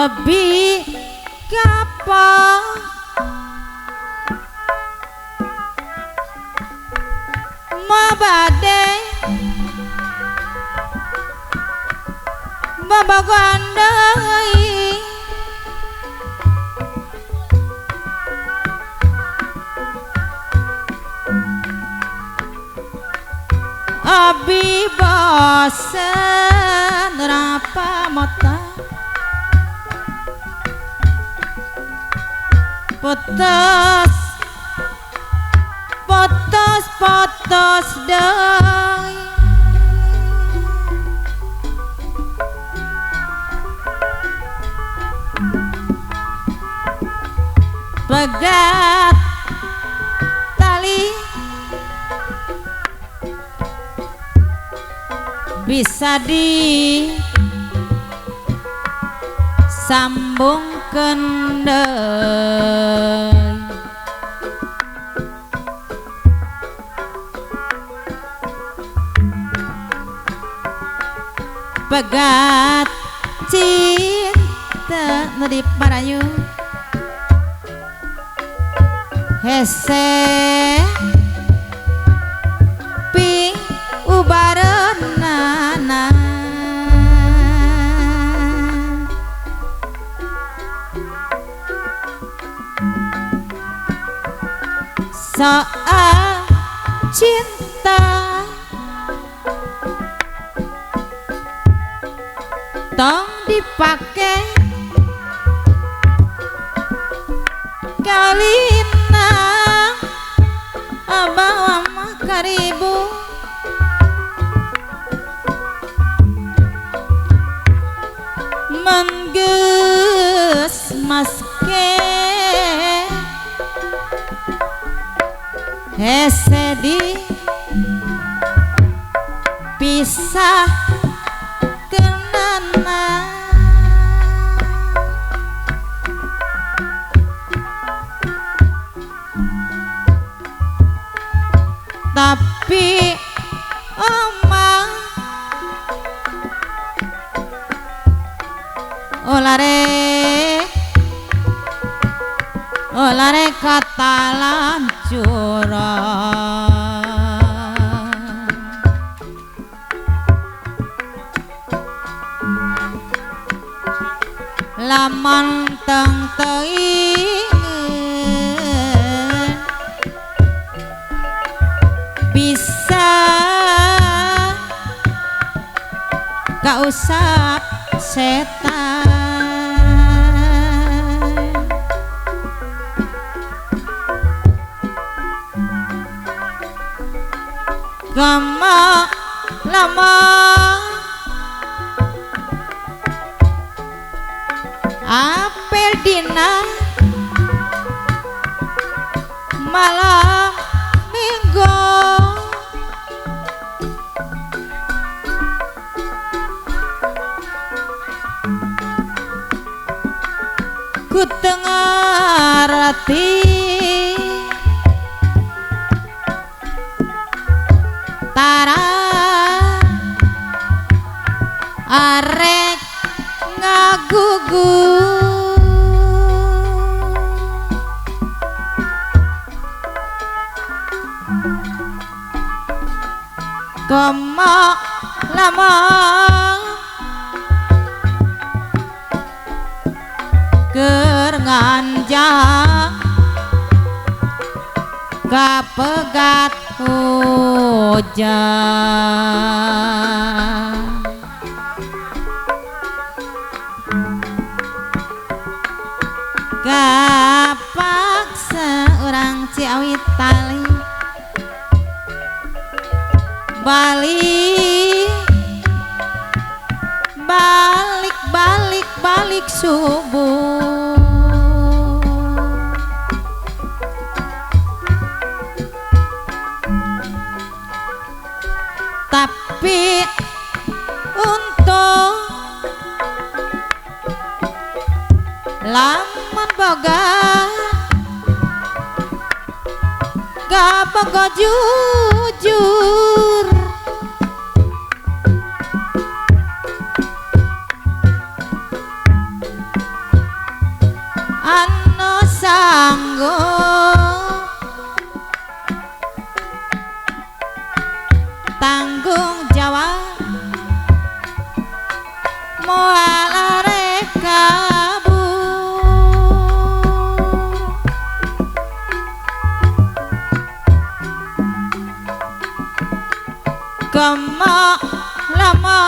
Lebih kapal mabade babagoan deui abi bosen rapa mota potos potos potos deui pegat tali bisa di sambungkeun deui pegat cinta nu diparayu hese ping ubareunana soal cinta tong dipake kalina abawa mah karibu menggeus maske hese di pisah kenana tapi omah olare olare kata lancuran lamun teng teuingeun bisa kausap setan lama lama apel dina malam minggu ku teu ngarti tara arek ngagugu kema lama keur nganjang kapegat hujan kapaksa urang Ciawi tali balik balik balik balik subuh tapi untuk lamun boga gak boga jujur Tanggung jawab moal arek kabur. Gemak lama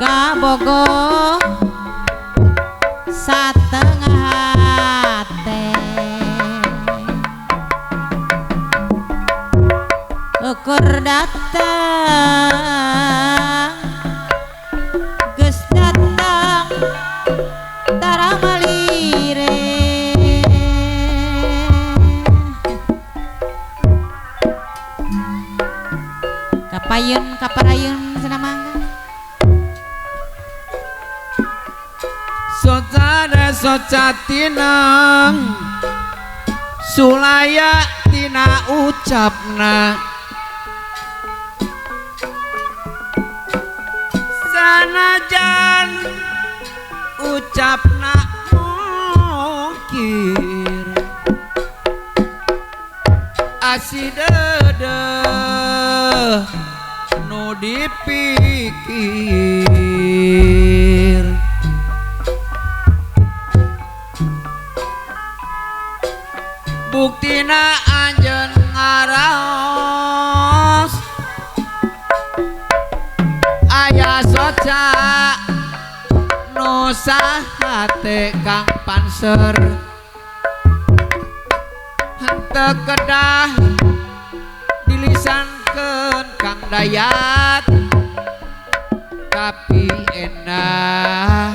kabogo satengah hate ukur datang geus datang tara malire. Kapayun kaparayun cenah mangga. Socada soca tineng sulaya tina ucapna sanajan ucapna mungkir asih deudeuh nu dipikir. Buktina anjeun ngaraos aya soca nu sahate Kang Panser henteu kedah dilisankeun Kang Dayat tapi endah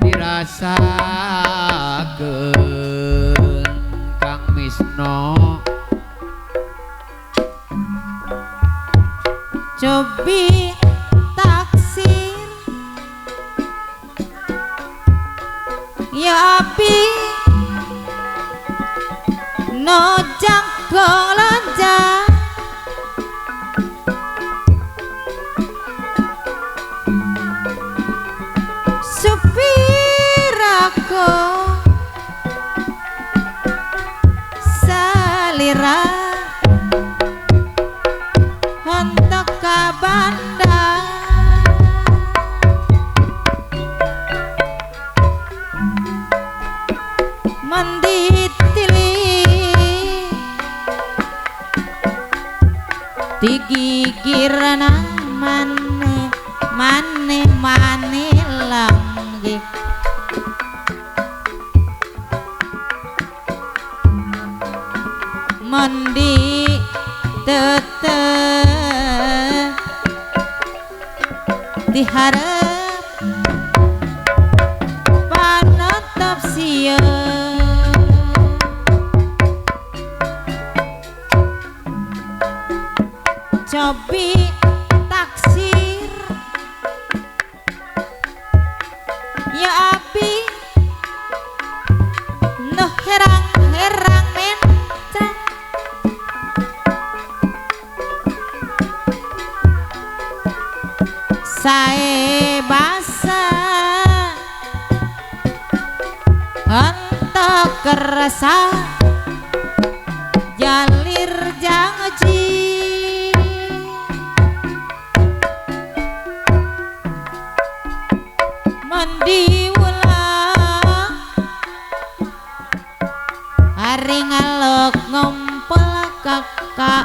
dirasakeun Kang Misno. Cobi taksir ya abi no jangkung lonjak supir aku salira hentak ka bandar menditili tigigirana mane mane mane langge mendi tete diharap panetep sieun. Cobi taksir ya abi noh herang-herang mencret sae basa henteu kerasa jalir janji mandi ulang hari ngalok ngumpul kakak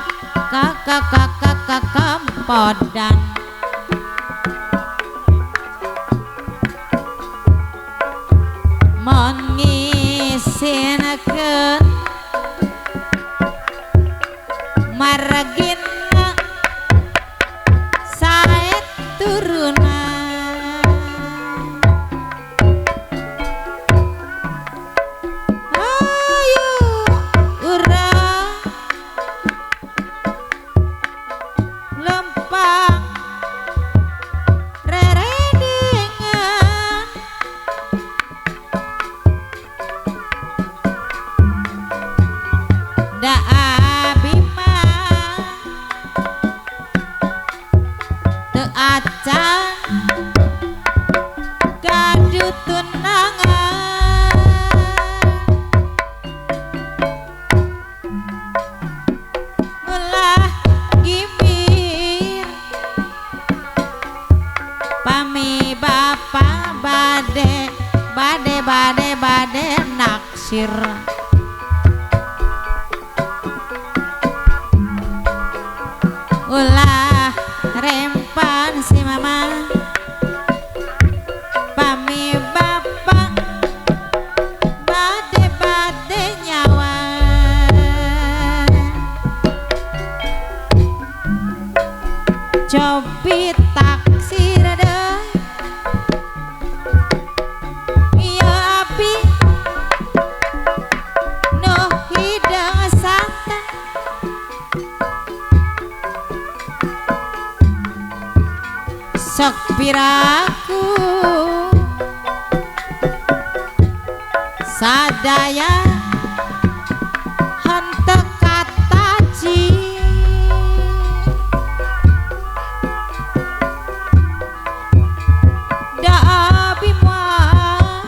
kakak kakak kakak podan mengisinakeun margina sae turunan. Ayo urang lempang reredengan Sok piraku sadaya henteu kataji da abi mah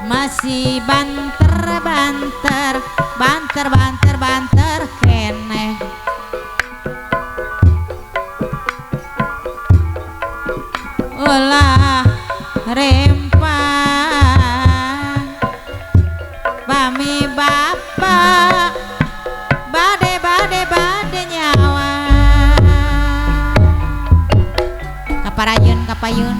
masih banter banter banter banter banter keneh. Ulah rempah pami bapak bade bade bade nyawa kaparayun kapayun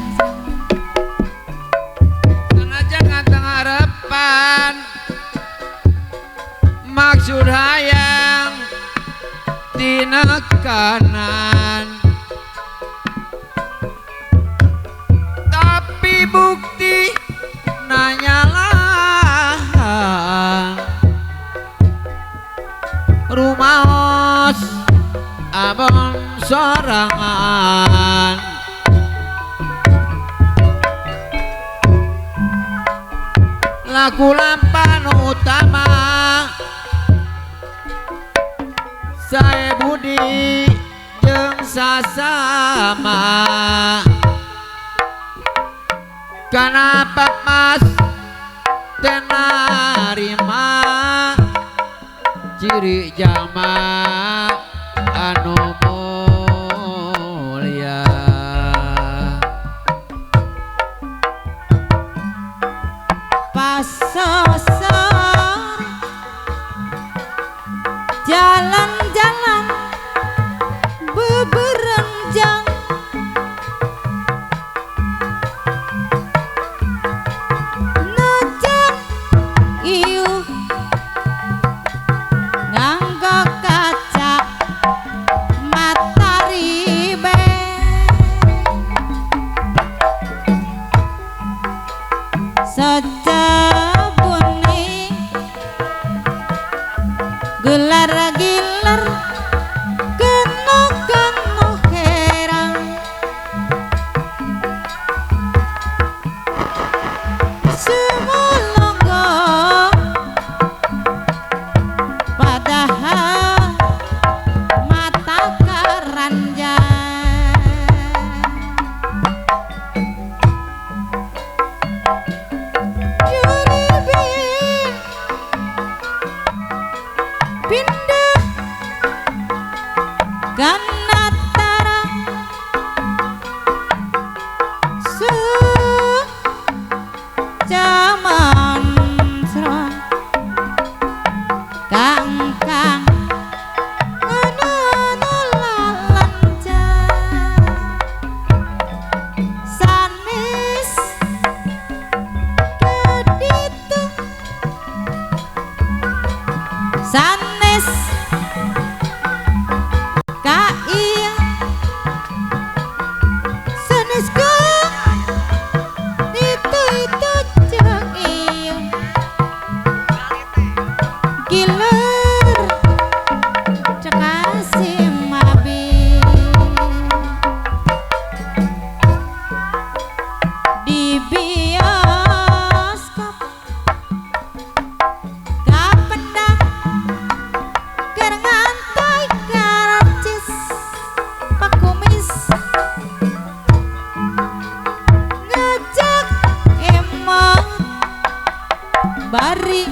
sanajan ngatengarepan maksud hayang tinekanan tapi bukti nanyalah rumaos abon sorangan laku lampan utama sae budi jeung sasama kanapa mas tenarima ciri jama anu mulia pasosor jalan-jalan beberenjang najan iuh nganggo kaca mata ribe secebuni gelar gilar keno-keno herang semulonggo padahal mata keranjang Juribin pindah kanatara su jaman sra kangkang ngono lalanca sanes keditu sanes kai sanes ka itu jeung ieu giler cekasih mabi di bioskop kapendak keur ngantoy karcis pakumis ngejak emang bari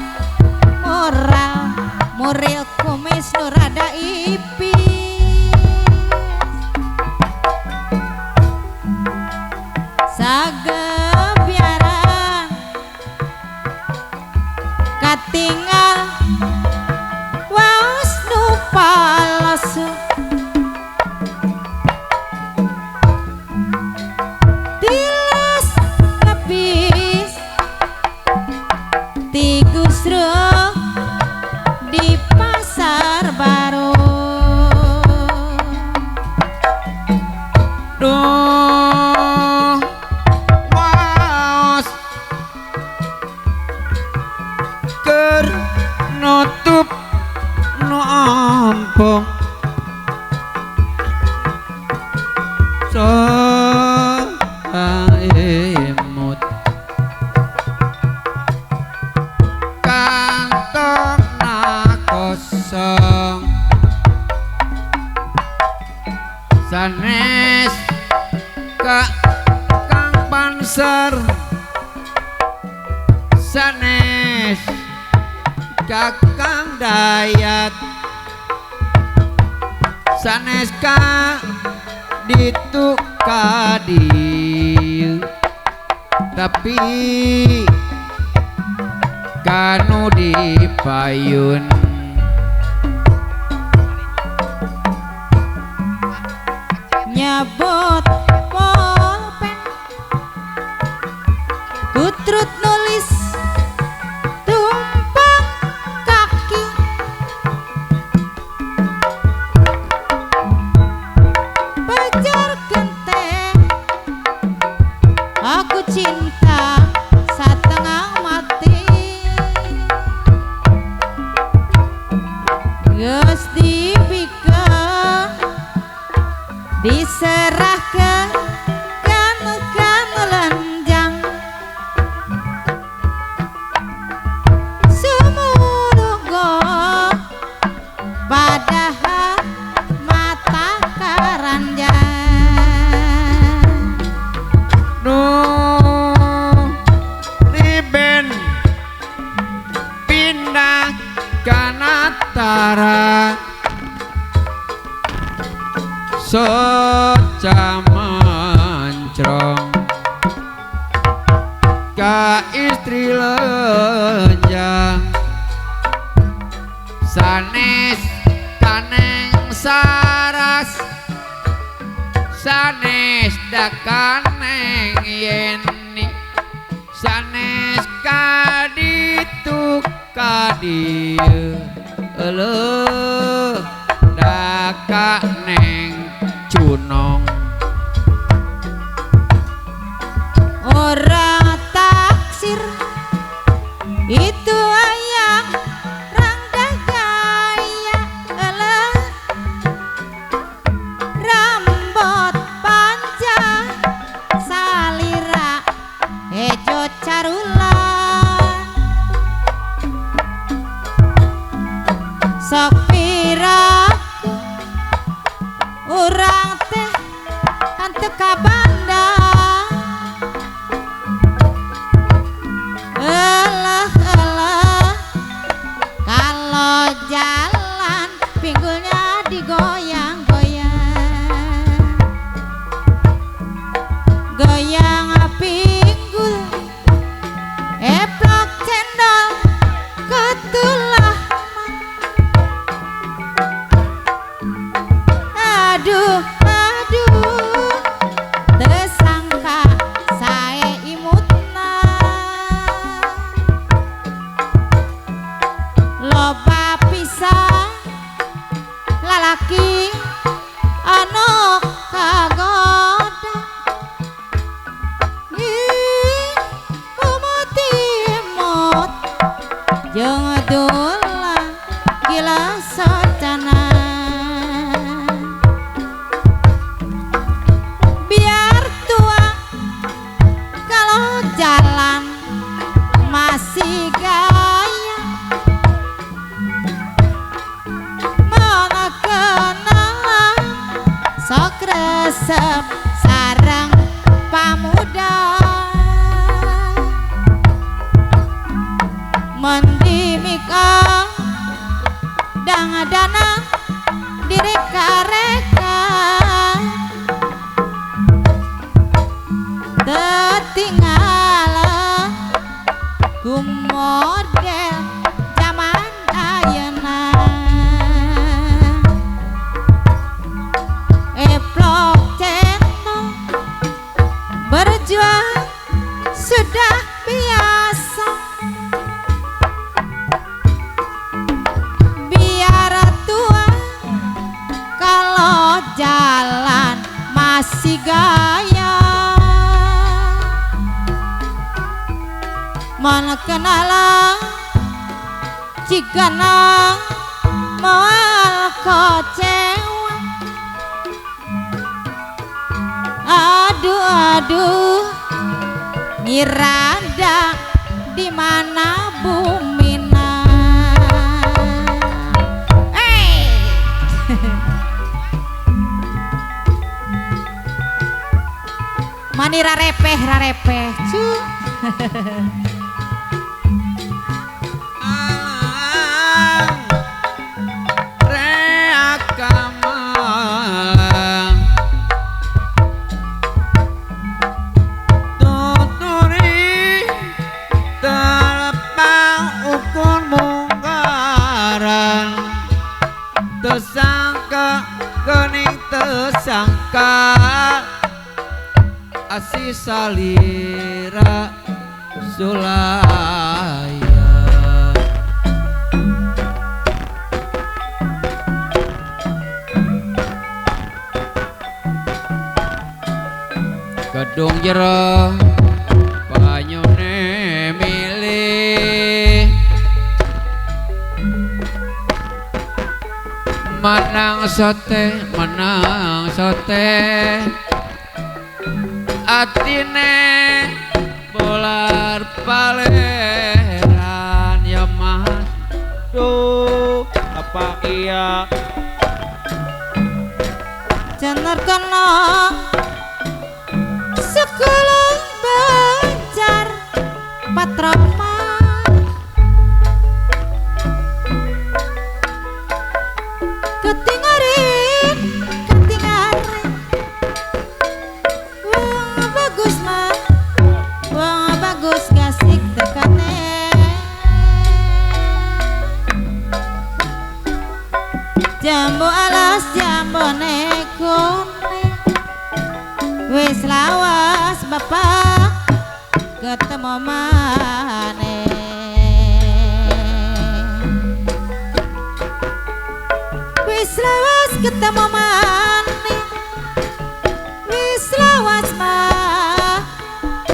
moral muril kumis nu rada ipis sagebiaran katingal waos nu palsu tilas kepis tigusruh di pasar baru. Duh waos keur nutup nu ompong Kakang Dayat sanes ka ditu ka dieu tapi kanu dipayun. Nyebut pulpen kutrut nulis tumpang kaki pacar kenteng aku cinta setengah mati geus dibikeun diserahkan kan lenjang sumulugo padahal mata keranjang Nu riben pindah kana tara soca mancrong ka istri lenjang sanes kaneng saras sanes dakaneng yeni sanes kaditu kadieu eleuh dakaneng cunong. Orang taksir itu ayam rangda gaya eleh rambut panjang salira hejo carula sok piraku urang teh henteu ka banda elah elah kalau jalan pinggulnya digoyang-goyang goyang pinggul eplok cendol ketulah aduh aduh tersangka sae imutna loba pisan lalaki anu kagoda ih umut-imut jeung dola gila socana biar tua kalau jalan masih gaya mana kenalan sok resep sarang pamuda mendimika dang-dana direka-reka tertinggalan ku model zaman ayeuna eplok cendol berjuang sudah biasa biar tua kalau jalan masih gaya mana kenalan jika nang moal kecewa aduh aduh ngirada di mana bumina. Hey. Mani rarepeh rarepeh cu. Sangka asih salira sulaya. Gedung jero banyune milih, menang sote menang sote, atine bolar paleran ya mas. Duh, apa iya Jener kena sekolah bancar patrama ketingarin ketingarin wong bagus mah wong bagus gasik tekane jambu alas jambu nekone wis lawas bapak ketemu maneh wis lawas ketemu maneh wis lawas mah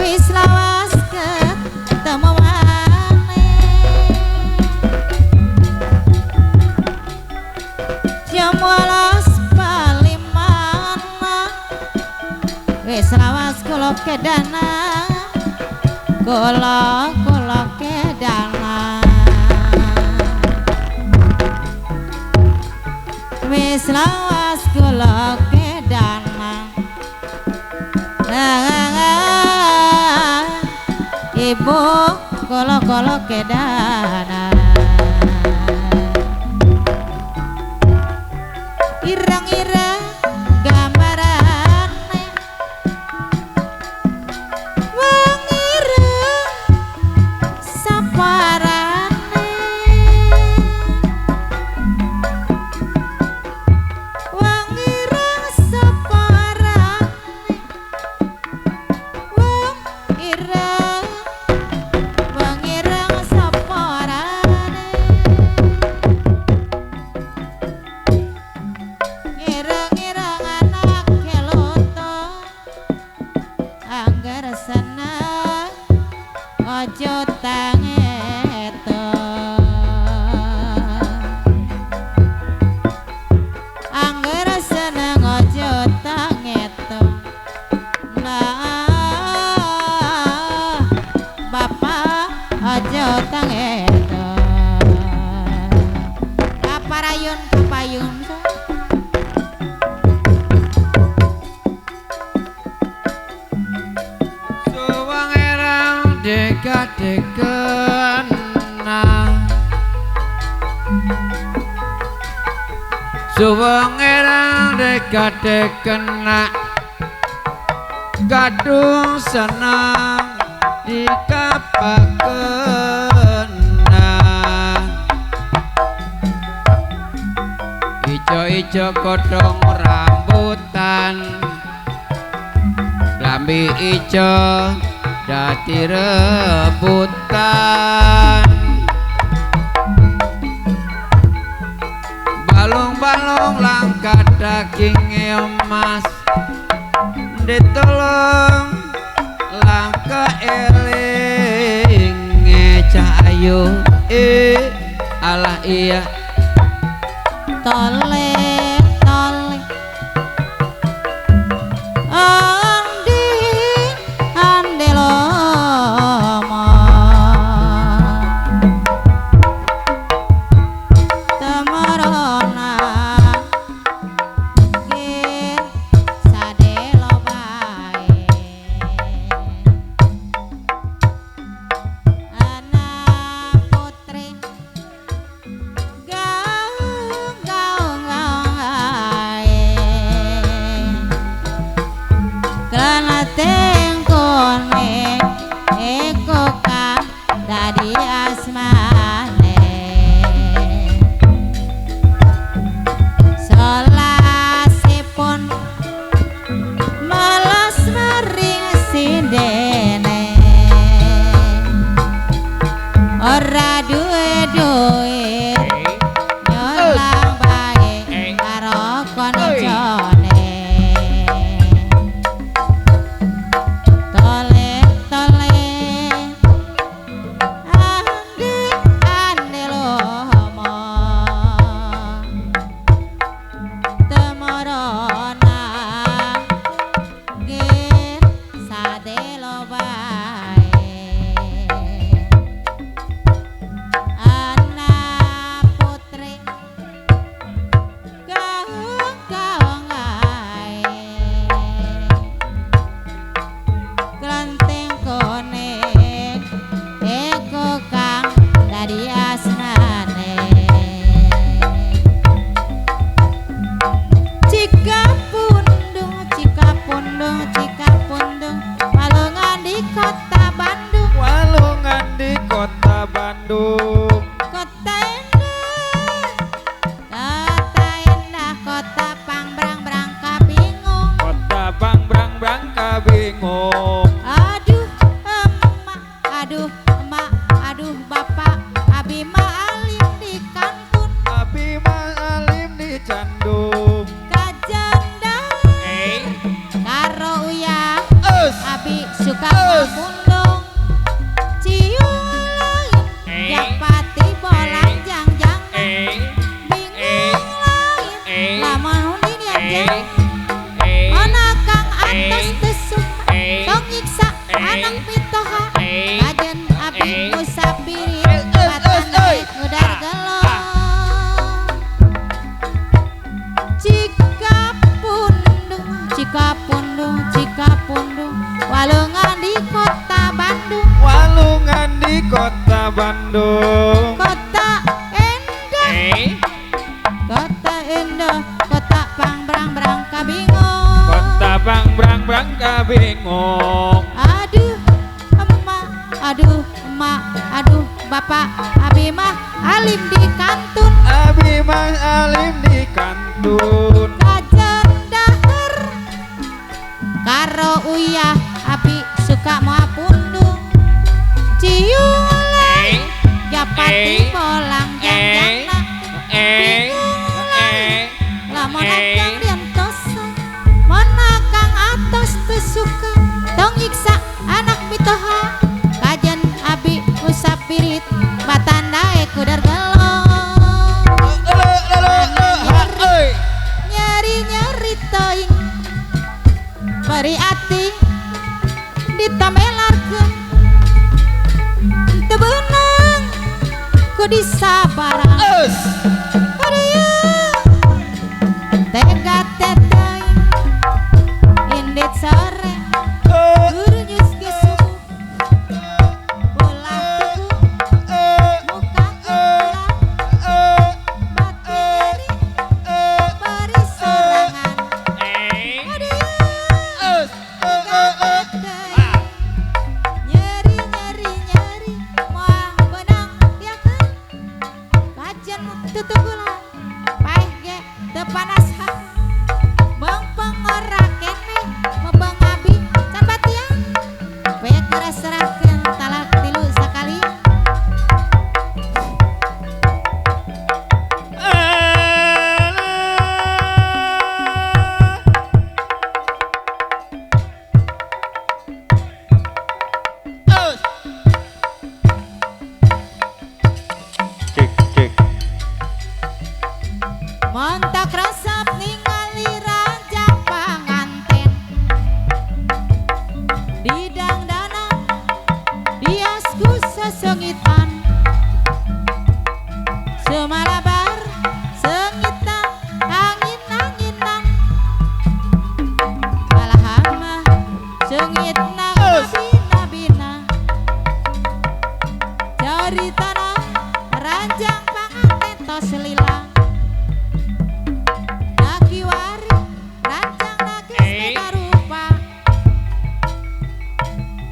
wis lawas ketemu maneh jambu alas palimana wis lawas kula kedana kula kula kedana wis lawas kula kedana ibu kula kula kedana ireng-ireng gambarane wong ireng saparane wong ireng saparane wong ireng wong ireng saparane ireng-ireng anak keloto angger seneng aja tangeto angger seneng aja tangeto nah bapak aja tangeto kaparayun kapayun. Suwang erang deka dekena, suwang erang deka dekena, kadung senang dikapakena. Ijo-ijo godhong rambutan, lambi ijo dadi rebutan. Balung-balung langka daging emas, ditolong langka elinge cah ayu alah iya. Tole tole andi ande lomo temerona gir sadelo bae anak putri gaung gaung gaung Mana kang atos teu suka tong nyiksa anak mitoha kajen abi musapirin batane ngudar gelo. Cikapundung, Cikapundung, Cikapundung, walungan di kota Bandung, walungan di kota Bandung, kota endah, kota endah, kota pangbrang-brang kabingung, kota pangbrang-brang kabingung. Aduh emak, aduh emak, aduh bapak, abi mah alim di kantun, abi mah alim di kantun. Kajen dahar karo uyah abi suka moa pundung. Ciulang japati bolang jangjangna bingung lamun akang diantosan mana kang atos teu suka tong nyiksa anak mitoha kajen abi musapirit batandae kudar gelo. Nyeri-nyeri teuing beri ati ditamelarkeun teu beunang ku disabaran. Tega teteuing indit sore gurunyus ke subuh ulah tuku muka ulah bati nyeri bari sorangan. Nyeri nyeri nyeri moal beunang diakeun kajen tutugulan paeh ge teu panas mengpeng ora keneh mebeng abi can batian we serahkeun talak tilu sakalian. Cek cek. Montok resep ningali ranjang panganten di dangdana diasku sesengitan semalabar sengitan angin-anginan malahan mah sengitna bina-bina caritana ranjang panganten tos lila kiwari rancang geus beda rupa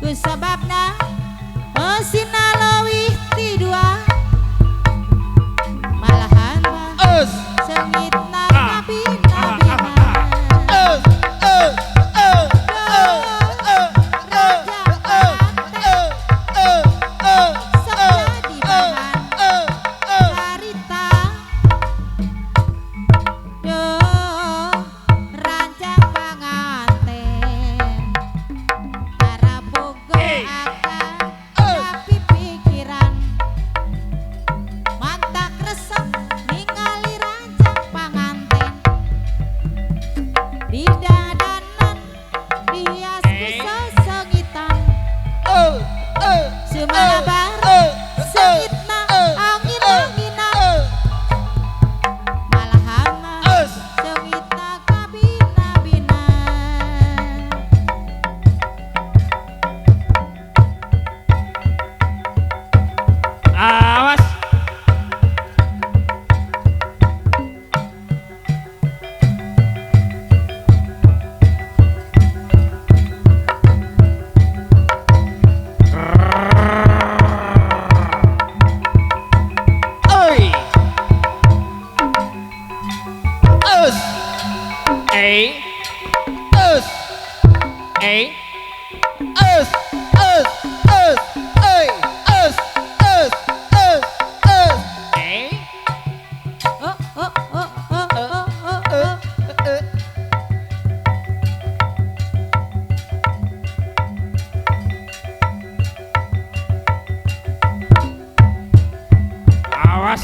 kusababna eusina leuwih ti dua malahan mah sengitna kabina-bina. Ranjang panganten sok jadi bahan carita. Duh ranjang panganten tara boga akal tapi pikiran mantak resep ningali ranjang panganten di dadanan dihias ku sesengitan sumalabar sengitna angin-anginan malahan mah sengitna kabina-bina. Awas. Oi. Us. Us. Us. Us. Us. Us. Us. Us. Us. Oh oh oh oh oh oh oh. Awas.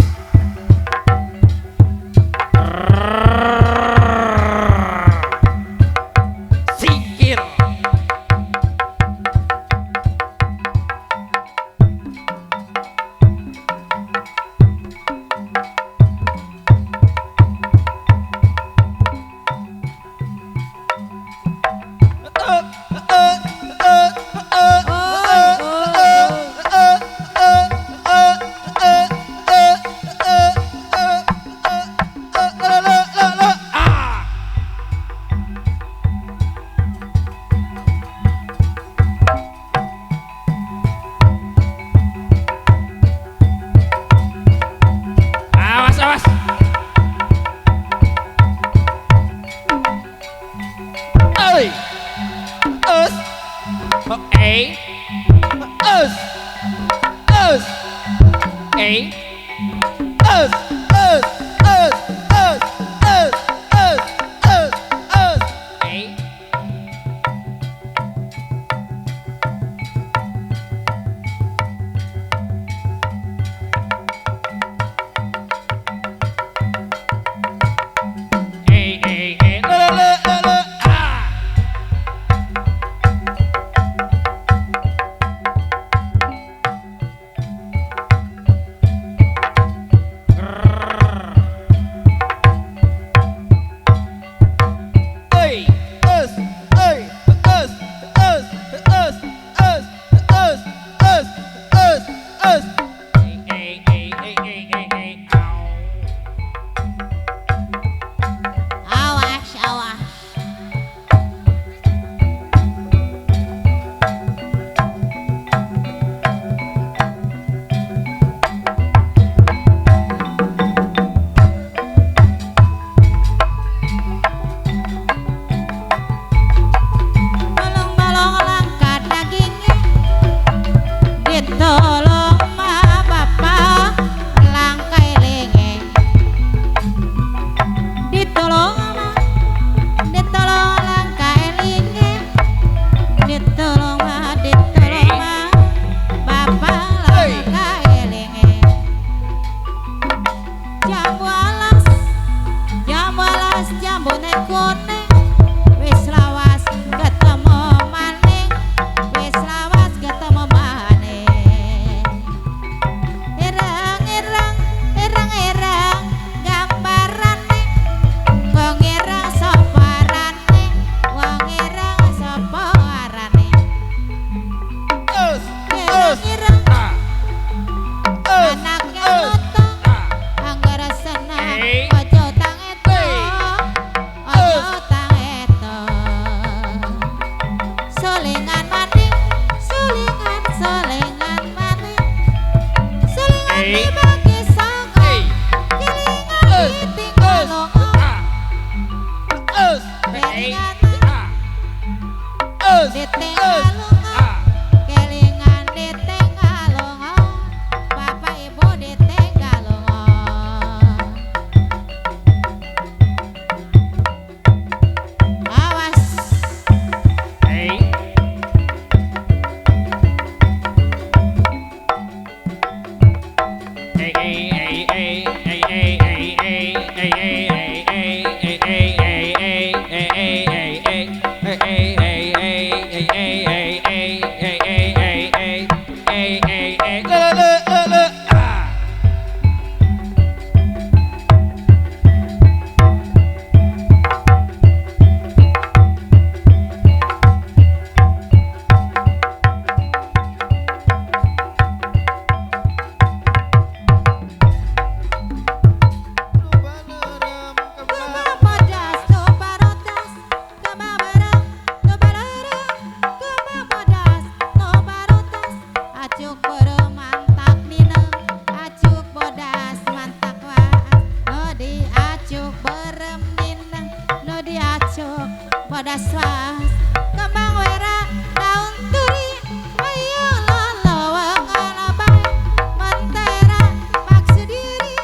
bodas was kembang wera daun turi ayo lolowangan bae mentera maksud diri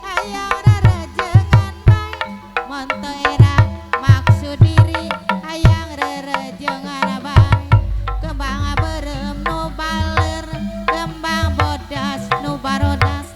hayang rerejengan bae mentera maksud diri hayang rerejengan bae kembang beureum nu baler kembang bodas nu barodas.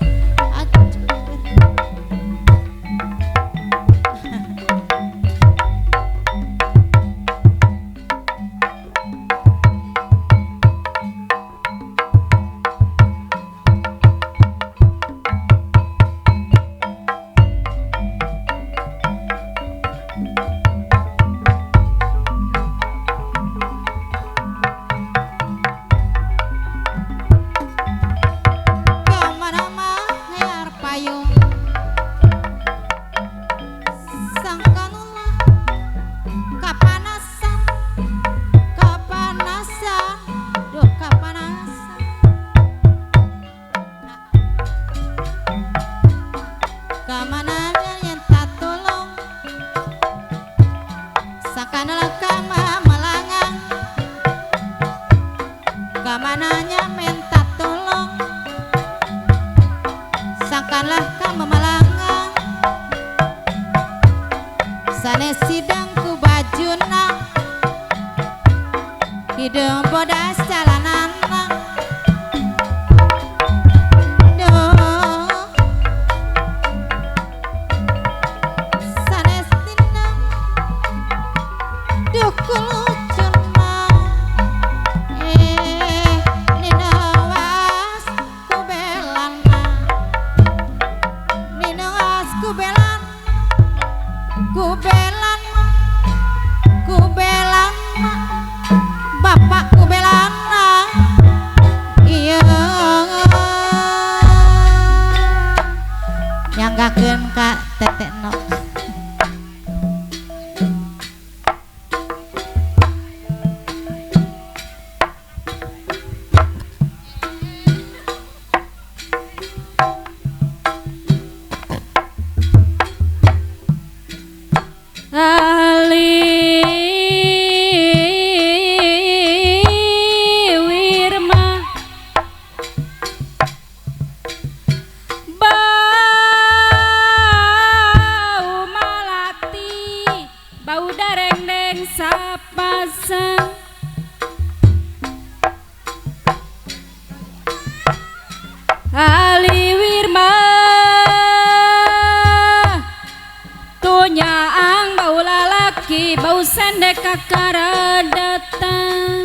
Kamananya minta tolong sangkanlah kamu melangang sanes sidang ku bajuna hidung bodas jalanana duh sanes tinang duh kulucuna Kubelana, bapak kubelana, iya nyanggakeun ka tetekno. Ali Wirma tunyaang bau lalaki bau sendek kakara datang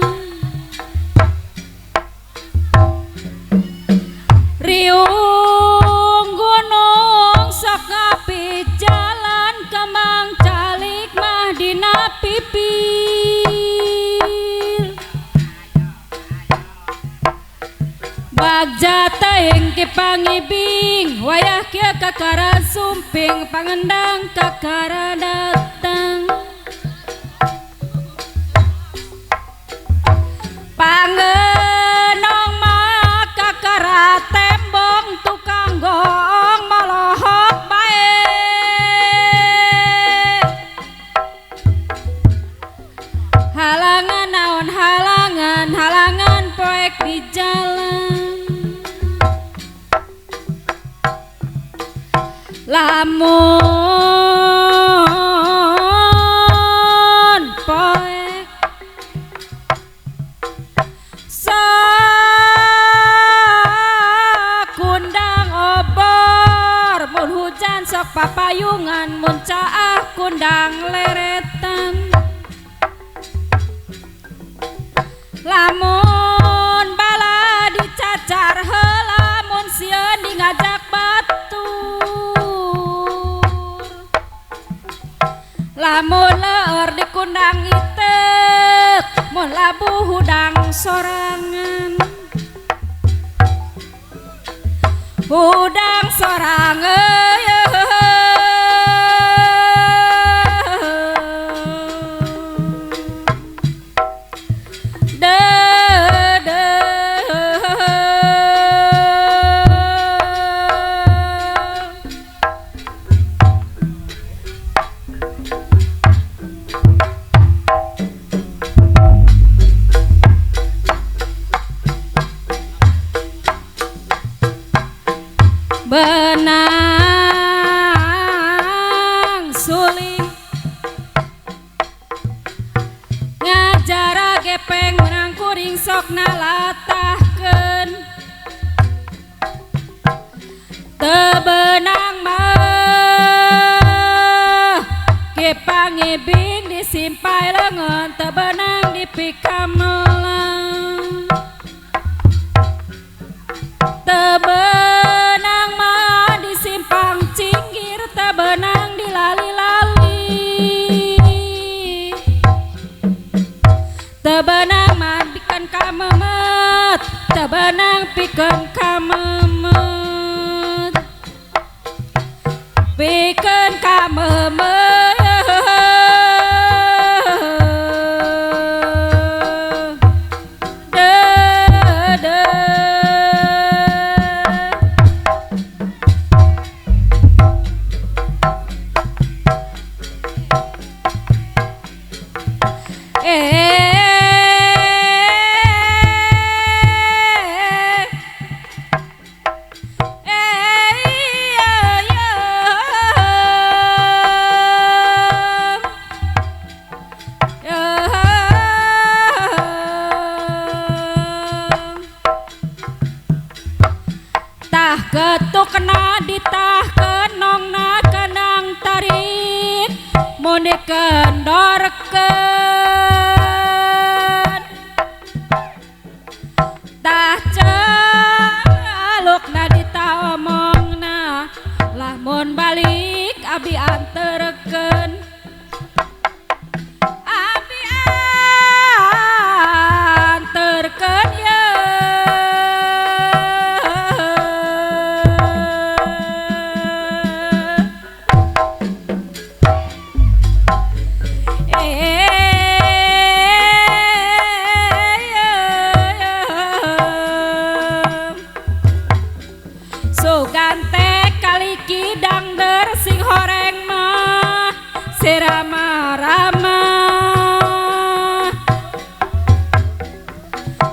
riung gunung sok ngapi jalan kembang calik mah dina pipir bagja taing ki pangibing wayah kieu kakara sumping pangendang kakara datang pangenong mah kakara tembong tukang goong molohok bae halangan naon halangan halangan poek di jalan lamun poek sakundang obor mun hujan sok papayungan mun caah kundang leretan lamun bala dicacar heula mun sieun di ngajak batur lamun leur dikundang itek mun labuh hudang sorangan hudang sorangan. Dipikawinkeun sok nalatahkeun teu beunang mah ke pangibing disimpai leungeun teu beunang dipikamelang teu beunang mah disimpang cinggir teu beunang dilali-lali teu beunang mah pikeun kamemet teu beunang pikeun kamemet pikeun kamemet Ketukna ditah kenongna kenang tarik mun dikendorkeun tah celukna ditah omongna lamun balik abi anterkeun abi anterkeun ye. Rama-rama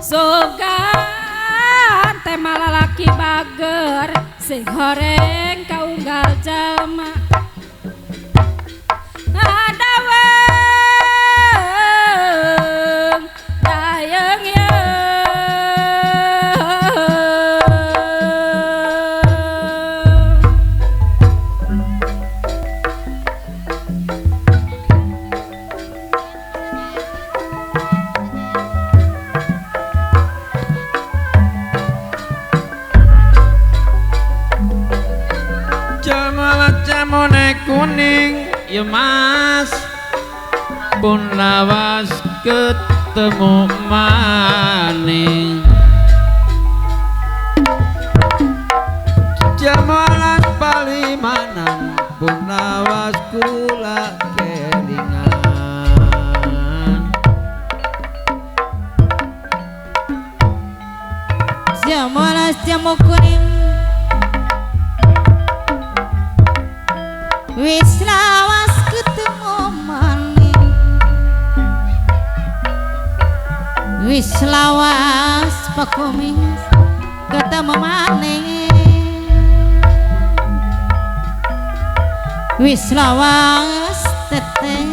sogan teh malalaki bager sing horeng kaunggal jalma ngadaweng dayeng ye. Jamone kuning ya mas pun lawas ketemu maning jamalan palimanan pun lawas kula kelingan jamalas jamu kuning wis lawas ketemu maning wis lawas pakomis ketemu maning wis lawas teteh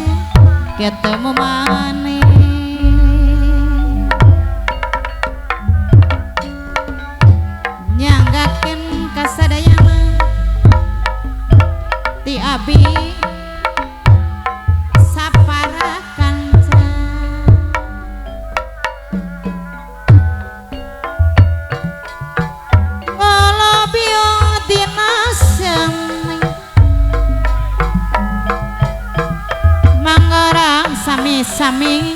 ketemu maning nyanggakeun kasadayana ti abi sapara kanca ngolobio dina seneng mangorang sami-sami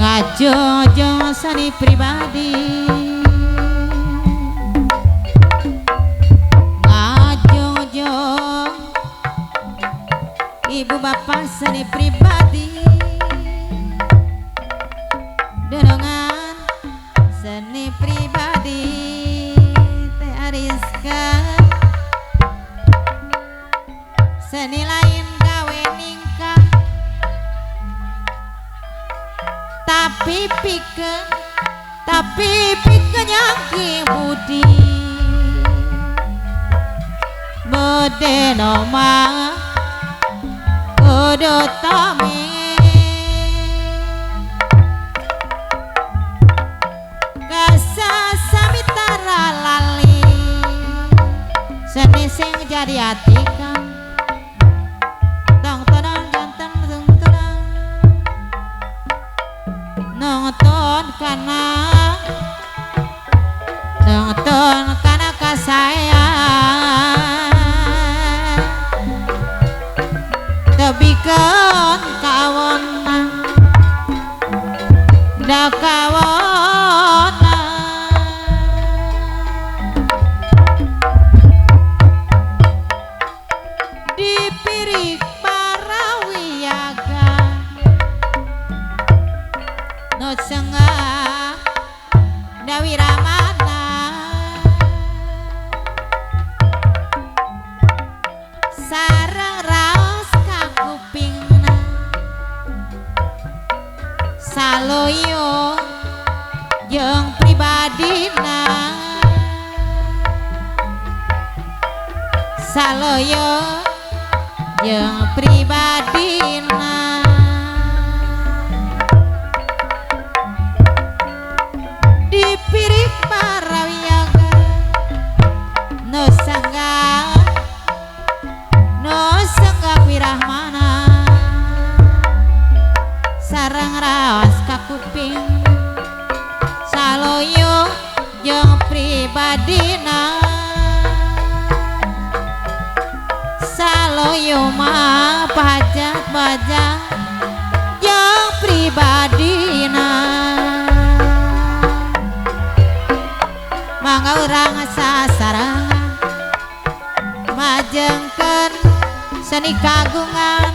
ngajojo sani pribadi ibu bapak seni pribadi dorongan seni pribadi teh Ariska seni lain gawe ningkah tapi pikeun nyangki budi bedeno mah kudu tami. kuring jadi atikan tong tonang jantan tung tonang nonton kana nonton kana kasayang tebikeun kawonna da kawonna dipirik para wiyaga nu sengah dawiramana sareng raos ka kupingna saloyo jeung pribadina saloyo jeung pribadina dipirik para wiyaga nu sangga wirahmana sareng raos ka kuping saloyo jeung pribadina saloyo mah pajak bajak jeung pribadina mangga urang sasarangan majengkeun seni kagungan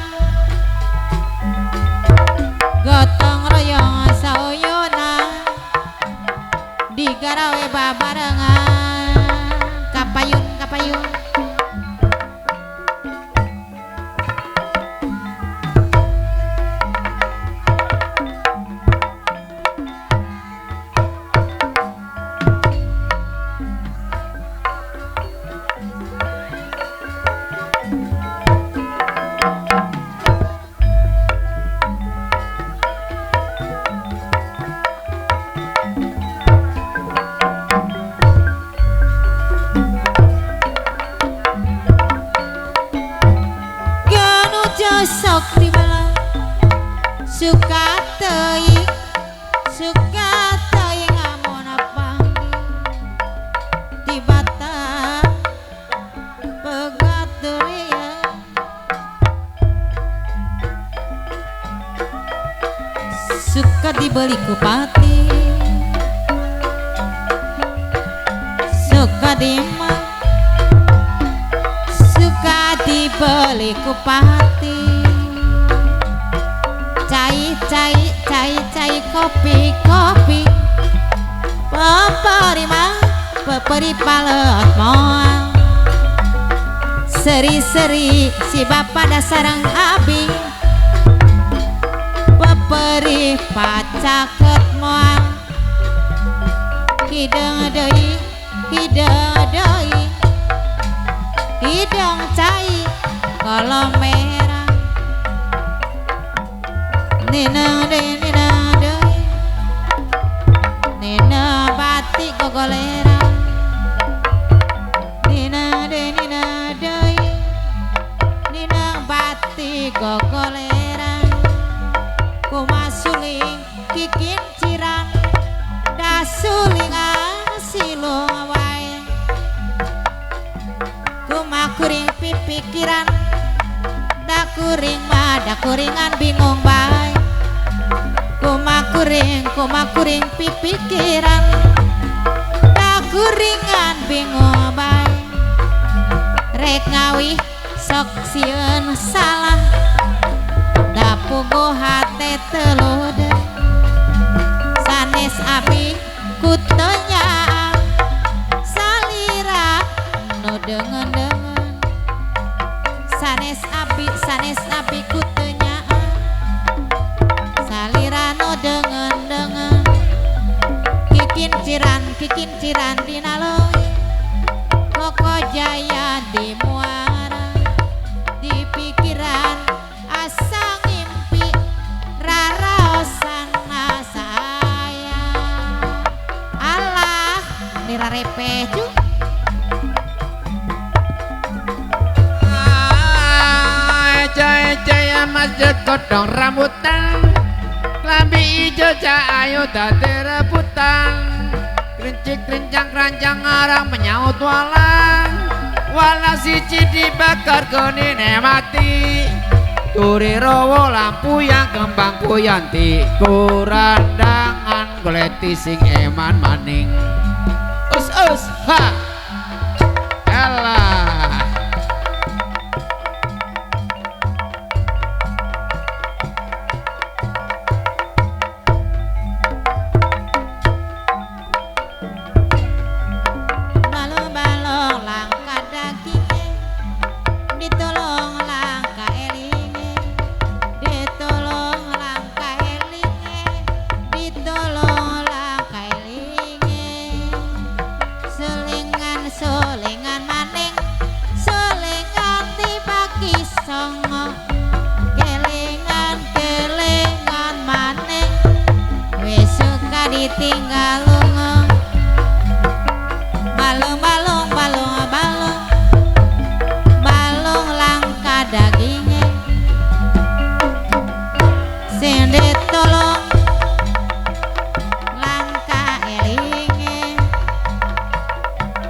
gotong royong sauyuna digarawe babarengan kapayun kapayun sok dibelah suka teuing amun panggih tibatan pegat deui suka dibeli ku pati suka dima suka dibeli ku pati cai cai cai cai kopi kopi peperi mah peperi palet moal seri seri si bapak dasarang abi peperi pacaket moal hidung deui hidung cai kolom merah nina deui nina batik gogolera nina deui nina batik gogolera kumasuling kikin ciran dasuling asilung wae kumakuring pipikiran dakuring mah dakuringan bingung bae kumakuring pipikiran dakuringan bingung bae rek ngawih sok sieun salah dapugo hate telude sanes abi kutonya salira nu dengen-dengen sanes abi kutonya salira nu dengen-dengen kikin ciran dina leuwih Koko Jaya di muara di pikiran asa ngimpi raraosan saya Allah nira repeh cu Mas godhong rambutan klambi ijo cah ayu dadi rebutan krincik krincang krancang arang menyaut walang wala siji dibakar genine mati turi rawa lampu yang kembang puyanti kurandangan goleti sing eman maning us us ha elah. Ditinggal lunga balung balung balung balung balung langka daginge sing ditolong langka elinge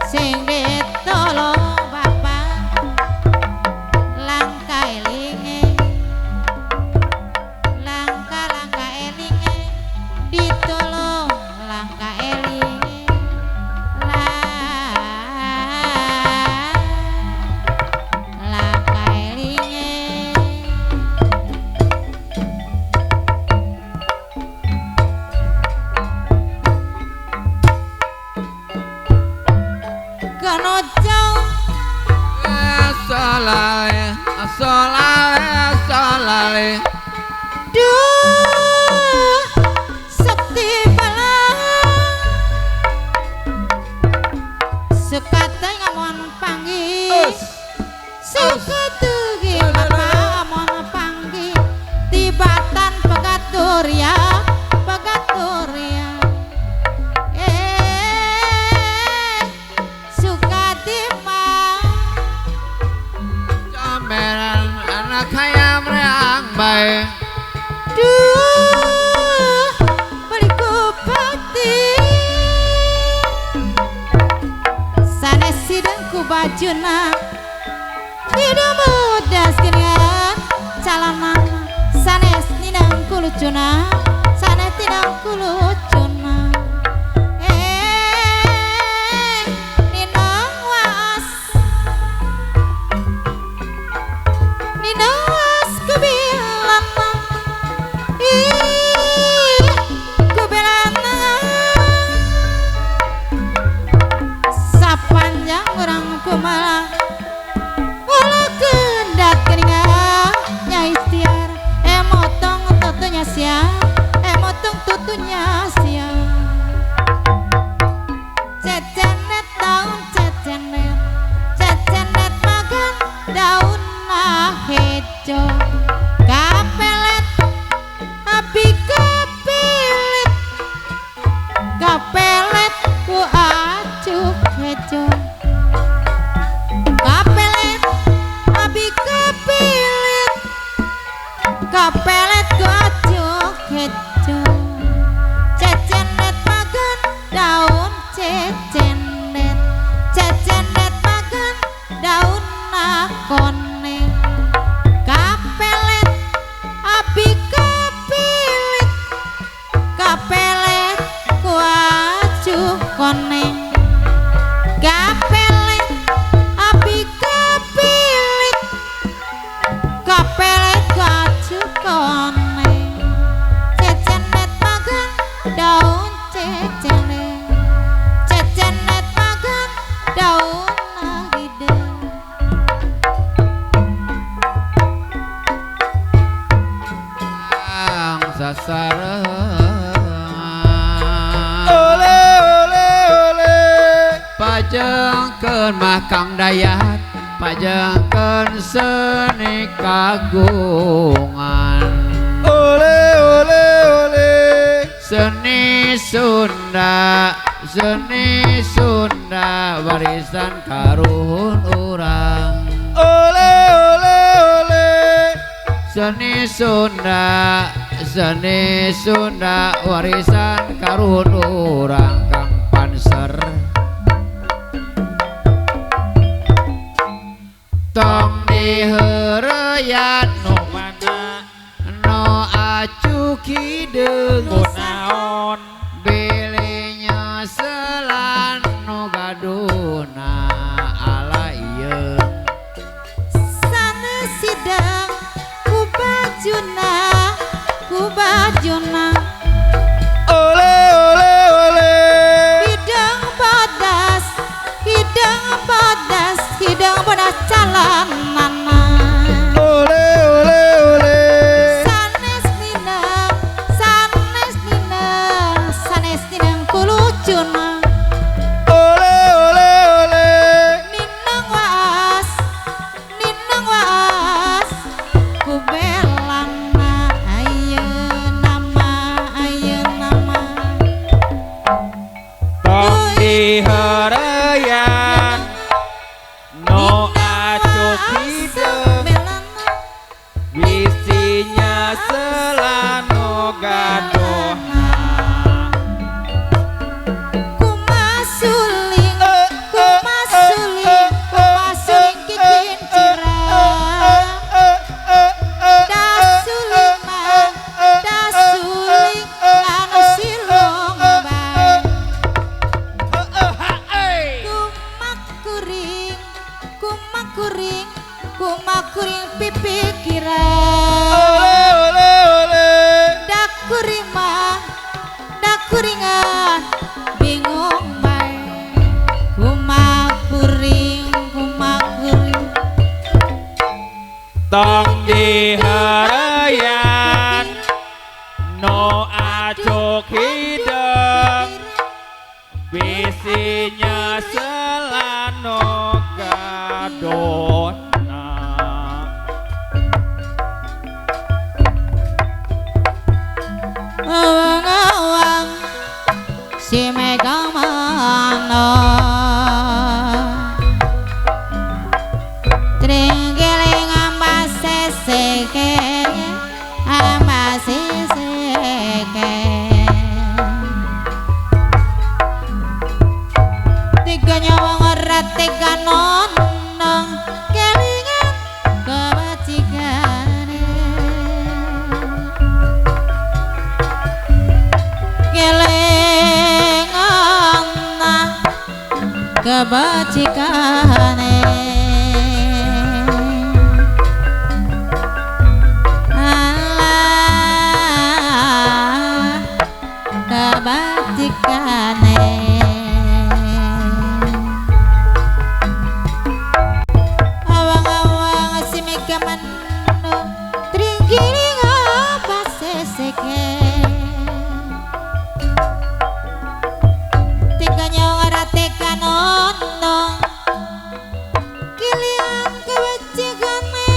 sing ditolong bapak langka elinge langka langka elinge ditolong langka elinge langka elinge. Kono jauh asolale asolale asolale duh sakti bala sukate ngamon panggih sukate ngamon panggih tibatan pegaturia pegaturia sukate ma comberan anak hayam reang bae duh baliku pati sanes sidengku bajuna tidak mudas genian calana sanes ninangku lucuna sanes tinangku lucuna ninang was ninang was kubilana ih kubilana sapanjang orang kumalah walau kendat keningan nya istiar motong tutunya sia motong tutunya sia cecenet daun cecenet cecenet makan daun hejo kapelet api kepilit kapelet ku acuk hejo kapelet api kepilit kapelet ku acuk hejo cecenet makan daun cecenet cecenet makan daun nakone kapelet api kepilit kapelet ku acuk koneng kapelet api kepilit kapelet ku acuk koneng cecenet makan daun cecenet cecenet makan daun hidung ang sasarengan ole ole ole pajengkeun mah Kang Dayat pajengkeun seni kagungan ole ole ole seni Sunda seni Sunda warisan karuhun urang ole ole ole Seni Sunda, seni Sunda warisan karuhun urang Kang Panser. Tong diheureyan nu mana no acu hideung kunaon bilihnya selan nu gaduna ala ieu sanes sidang ku bajuna ku bajuna ole ole ole hidang bodas hidang bodas hidang bodas calanana ole ole ole sanes ninang sanes ninang sanes ninang kulucuna ole ole ole ninang waas ku belana ayeuna mah ayeuna mah tong diheureyan no acuk hideung bisinya selano gadohna kumasuling kumasuling kumasuling kikincirang dasuling mah dasuling anu silong bae kumakuring kumakuring kumakuring pipikiran ole ole ole dakuring mah dakuringan bingung bae kumakuring kumakuring tong diheureyan no acuk hideung bisinya selano gadona awang-awang si megang mana tringgiling ambaseseke ambaseseke tiga nyawa ora tega nonong kelingan kebajikane kelingan kebajikane Allah kebajikane awang-awang si mega mano tringgiling abaseseke tiga nyawa ora tega nonong kilian kebajikane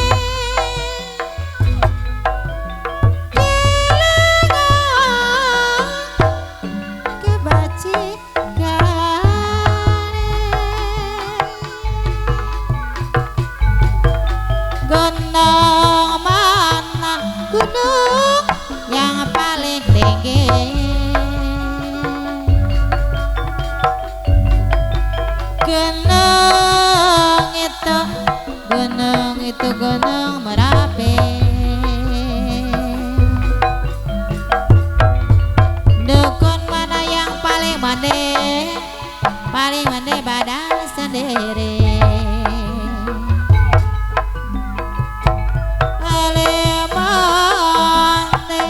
kelingan kebajikane gunung mana gunung yang paling tinggi gunung itu gunung Merapi dukun mana yang paling mande badan sendiri ale mande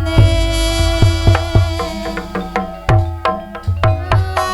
ne la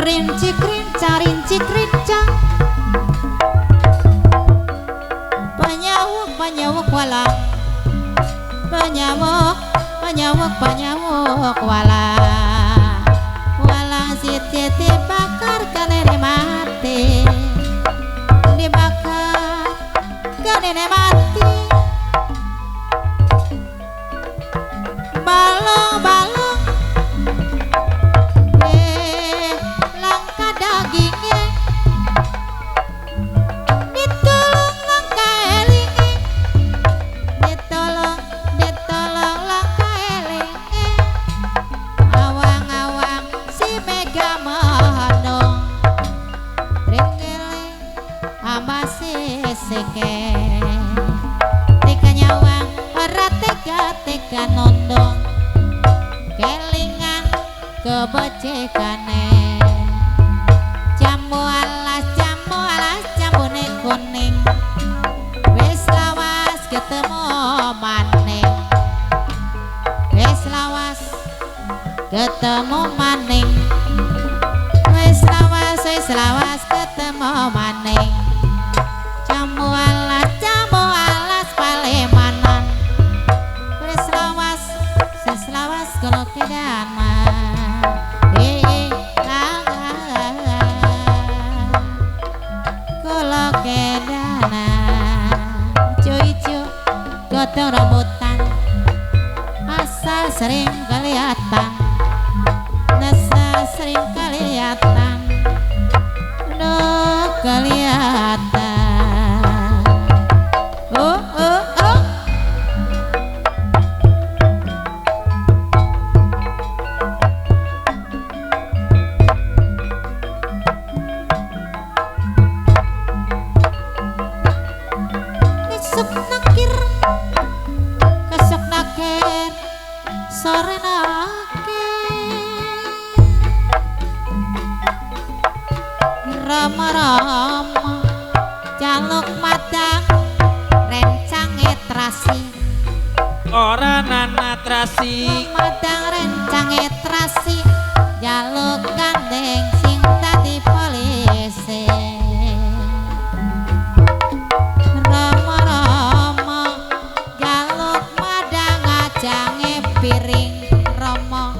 Rincik rinca rincik rinca panyawuk panyawuk walang panyawuk panyawuk panyawuk walang walang siti bakar kanene mati dibakar kanene mati balong balong langka dagingnya ditolong langka elinge ditolong ditolong langka elinge awang-awang si mega mendung ringgele ambase seke teka nyawang ora tega tega nondong kelingan kebecekane jambu alas jambune kuning wis lawas ketemu maning wis lawas ketemu maning wis lawas ketemu maning jambu alas palemanan wis lawas kula kedana kula kedana ijo-ijo godhong rambutan asal sering kelihatan nasa sering kelihatan no kelihatan oh oh oh kesuk nakir kesuk nakir sore nakir rama-rama jaluk madang rencange trasi ora nana trasi madang rencange trasi jaluk gandeng sing dadi polisi rama-rama jaluk madang ajange piring rama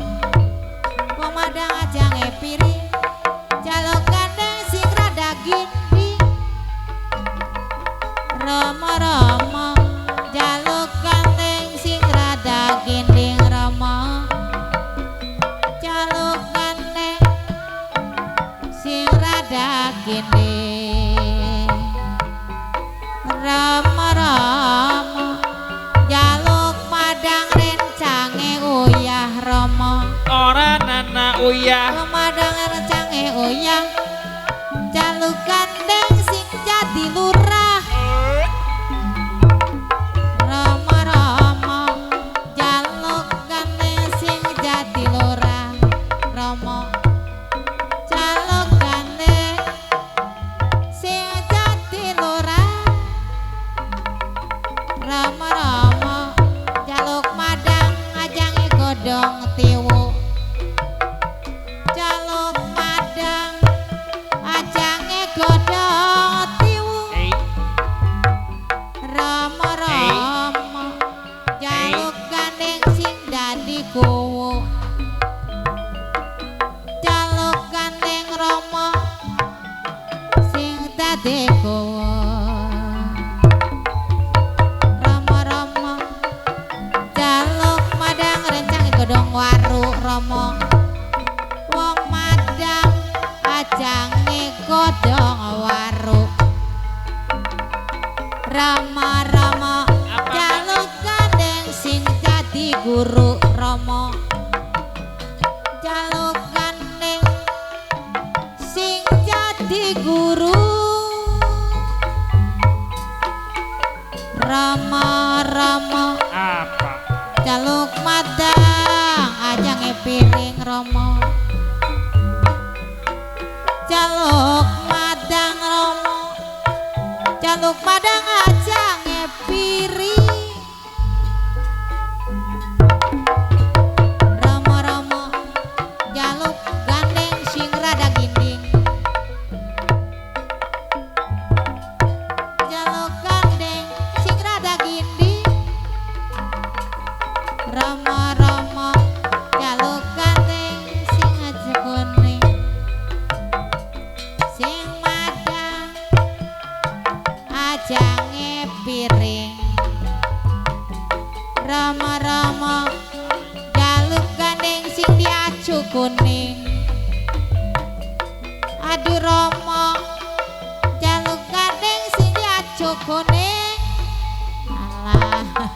wong madang ajange piring jaluk gandeng sing rada ginding rama-rama jaluk gandeng sing rada ginding rama jaluk gandeng sing rada ginding rama-rama jaluk madang rencange uyah rama ora nana uyah madang rencange uyah jaluk gandeng sing jadi lurah rama-rama jaluk gandeng sing jadi lurah rama jaluk gandeng sing jadi lurah rama-rama jaluk madang ajange godhong tiwu jaluk madang ajange godhong tiwu rama-rama jaluk gandeng sing dadi kuwu jaluk gandeng rama sing dadi kuwu rama-rama jaluk madang rencange godhong waru rama wong madang ajange godhong waru rama-rama jaluk gandeng sing dadi guru rama jaluk gandeng sing jadi guru rama-rama apa jaluk madang ajange piring rama jaluk madang rama jaluk madang ajange piring rama-rama jaluk gandeng sing rada ginding Rama-rama jaluk gandeng sing aja kuning, sing madang ajange piring. Rama-rama jaluk gandeng sing diacu kuning. Aduh Rama jaluk gandeng sing diacu kuning. Alah.